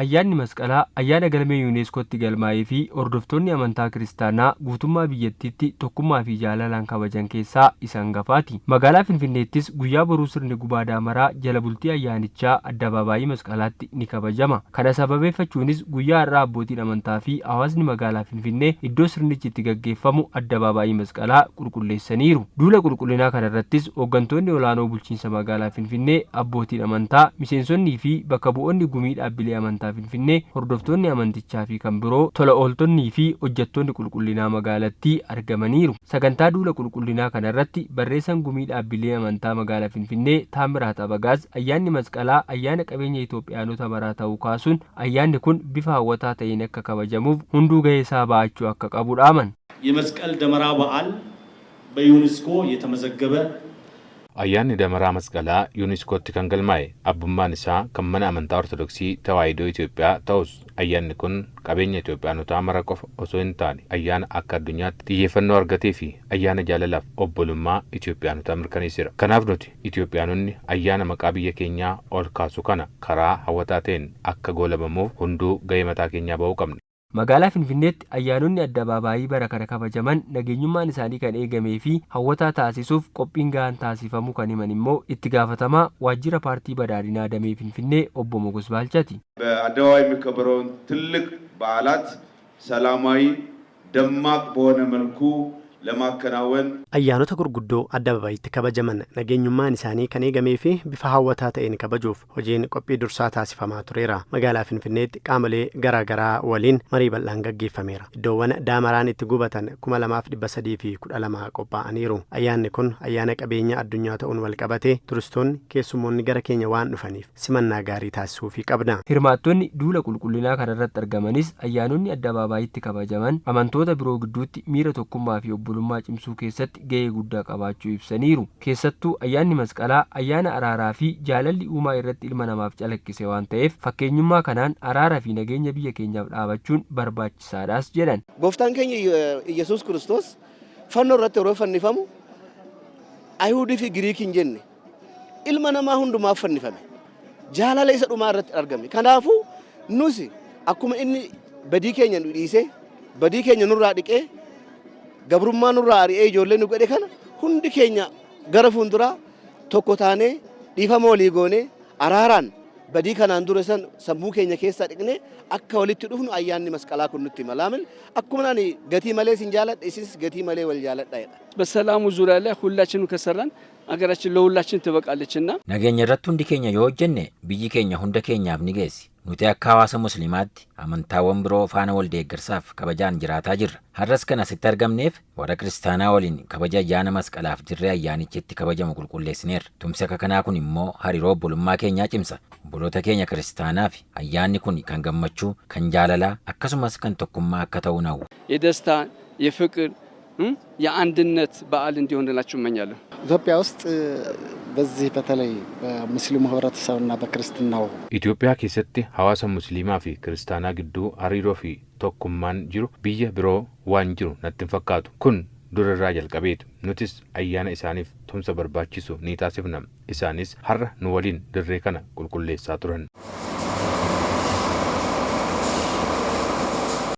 Ayyaanni Masqalaa ayyaana galmee Yuuneeskootti galmaa'ee fi hordoftoonni amantaa Kiristaanaa guutummaa biyyattiitti tokkummaa fi jaalalaan kabajan keessaa isa hangafaati. Magaalaa Finfinneettis guyyaa boruu sirni gubaa daamaraa jala bultii ayyaanichaa Addabaabaayii Masqalaatti ni kabajama. Kana sababeeffachuunis guyyaa har'aa abbootiin amantaa fi hawaasni magaalaa Finfinnee iddoo sirnichi itti gaggeeffamu Addabaabaayii Masqalaa qulqulleessaniiru. Duula qulqullinaa kanarrattis hooggantoonni olaanoo bulchiinsa magaalaa Finfinnee, abbootiin amantaa, miseensonnii fi bakka bu'oonni gumii dhaabbilee amantaa Finfinnee, hordoftoonni amantichaa fi kan biroo, tola ooltonnii fi hojjettoonni qulqullinaa magaalattii argamaniiru. Sagantaa duula qulqullinaa kanarratti barreessaan gumii dhaabbilee amantaa magaalaa Finfinnee Taammiraat Abagaaz ayyaanni Masqalaa ayyaana qabeenya Itoophiyaanota maraa ta'uu kaasuun ayyaanni kun bifa hawwataa ta'een akka kabajamuuf hunduu gahee isaa ba'achuu akka qabu dhaaman. የመስቀል ደመራ በዓል በዩኔስኮ የተመዘገበ Ayyaanni Damaraa Masqalaa Yuuniskootti kan galmaa'e, abbummaan isaa kan mana amantaa Ortodoksii Tawaahidoo Itoophiyaa ta'us, ayyaanni kun qabeenya Itoophiyaanotaa mara qofa osoo hin taane ayyaana akka addunyaatti xiyyeeffannoo argatee fi ayyaana jaalalaaf obbolummaa Itoophiyaanotaa mirkaneesseera. Kanaaf nuti Itoophiyaanonni ayyaana maqaa biyya keenyaa ol kaasu kana karaa hawwataa ta'een akka goolabamuuf hunduu gahee mataa keenyaa ba'uu qabna. Magaalaa Finfinneetti ayyaanonni addabaabaayii bara kana kabajaman nageenyummaan isaanii kan eegamee fi hawwataa taasisuuf qophiin gahaan taasifamuu kan himan immoo itti gaafatamaa waajjira paartii badhaadhinaa damee Finfinnee obbo Mogos Baalchaati. በአደባባይ የሚከበረውን ትልቅ በዓላት ሰላማዊ፣ ደማቅ በሆነ መልኩ ለማከናወን Ayyaanota gurguddoo addabaabayitti kabajaman nageenyummaan isaanii kan eegamee fi bifa hawwataa ta'een kabajuuf hojiin qophii dursaa taasifamaa tureera. Magaalaa Finfinneetti qaamolee garaa garaa waliin marii bal'aan gaggeeffameera. Iddoowwan daamaraan itti gubatan 2312 qophaa'aniiru. Ayyaanni kun ayyaana qabeenya addunyaa ta'uun wal qabatee turistoonni, keessummoonni gara keenya waan dhufaniif simannaa gaarii taasisuufii qabna. Hirmaattonni duula qulqullinaa kanarratti argamanis ayyaanonni addabaabayitti kabajaman amantoota biroo gidduutti miira tokkummaa fi obbolummaa cimsuu keessatti gahee guddaa qabaachuu ibsaniiru. Keessattuu ayyaanni Masqalaa ayyaana araaraa fi jaalalli uumaa irratti ilma namaaf calaqqise waan ta'eef, fakkeenyummaa kanaan araaraa fi nageenya biyya keenyaaf dhaabachuun barbaachisaadhaas jedhan. Gooftaan keenya Iyyasuus Kiristoos fannoo irratti yeroo fannifamu Ayihudii fi Giriikii hin jenne, ilma namaa hundumaaf fannifame. Jaalala isa dhumaa irratti argame. Kanaafuu nus akkuma inni badii keenya nu dhiisee, badii keenya nurraa dhiqee, gabrummaa nurraa ari'ee ijoollee nu godhe kana, hundi keenya gara fuulduraa tokko taanee, dhiifama walii goonee, araaraan badii kanaan dura san sammuu keenya keessaa dhiqnee akka walitti dhufnu ayyaanni Masqalaa kun nutti hima. Laamin akkuma ani gatii malee isin jaaladha, isinis gatii malee wal jaaladha jedha. በሰላሙ ዙሪያ ላይ ሁላችንም ከሰራን አገራችን ለሁላችን ትበቃለችና Nageenya irratti hundi keenya yoo hojjenne biyyi keenya hunda keenyaaf ni geessi. Nuti akka hawaasa Musliimaatti amantaawwan biroo faana wal deeggarsaaf kabajaan jiraataa jirra. Har'as kan asitti argamneef warra Kiristaanaa waliin kabaja ayyaana Masqalaaf dirree ayyaanichi itti kabajamu qulqulleessineerra. Tumsi akka kanaa kun immoo hariiroo obbolummaa keenyaa cimsa. Obboloota keenya Kiristaanaa fi ayyaanni kun kan gammachuu, kan jaalalaa akkasumas kan tokkummaa akka ta'u hawwa. የደስታ፣ የፍቅር፣ የአንድነት በዓል እንዲሆንላችሁ እመኛለሁ። ኢትዮጵያ ውስጥ በዚህ በተለይ በሙስሊሙ ህብረተሰብና በክርስትናው Itoophiyaa keessatti hawaasa Musliimaa fi Kiristaanaa gidduu hariiroo fi tokkummaan jiru biyya biroo waan jiru natti hin fakkaatu. Kun durarraa jalqabeetu. Nutis ayyaana isaaniif tumsa barbaachisu ni taasifna. Isaanis har'a nu waliin dirree kana qulqulleessaa turan.